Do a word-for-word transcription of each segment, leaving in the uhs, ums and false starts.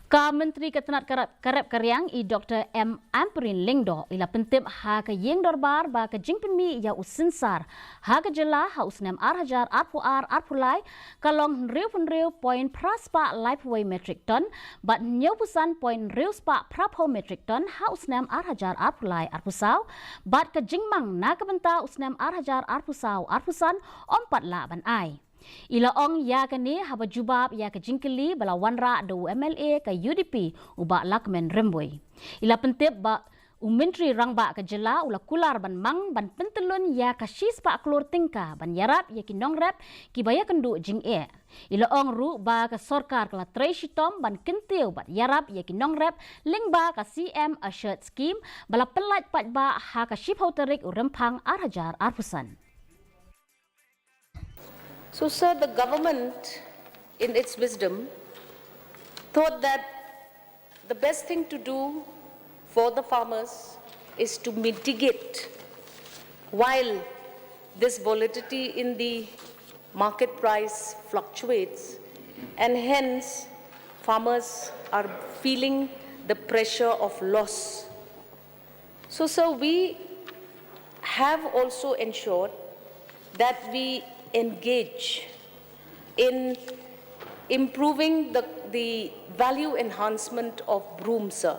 Ka Myntri ka tnad ka rep ka riang i Dr M Ampareen Lyngdoh i la pyntip ha ka ïing dorbar ba ka jingpynmih ïa u synsar ha ka jylla ha u snem ar hajar arphew ar arphew lai ka long hynriewphew hynriew point phra spah laiphew wei metric ton bad hynñiewphew san point hynriew spah phraphew metric ton ha u snem ar hajar arphew lai arphew saw bad ka jingmang na ka bynta u snem ar hajar arphew saw arphew san ym pat lah ban ai. I la ong ïa kane haba jubab ïa ka jingkylli ba la wanrah da u MLA ka UDP u Bah Lahkmen Rymbui. I la pyntip ba u Myntri Rangbah ka jylla u la kular ban mang ban pyntyllun ïa ka shispah klur tyngka ban ïarap ïa ki nongrep kiba ïakynduh jingeh. I la ong ruh ba ka sorkar ka la trei shitom ban kyntiew bad ïarap ïa ki nongrep lyngba ka CM ASHURED Scheme ba la pyllait paidbah ha ka shiphew tarik u Rymphang ar hajar arphew san. So, sir, the government, in its wisdom, thought that the best thing to do for the farmers is to mitigate while this volatility in the market price fluctuates, and hence farmers are feeling the pressure of loss. So, sir, we have also ensured that we engage in improving the, the value enhancement of brooms, sir.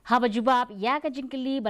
Haba jubab ïa ka jingkylli ba la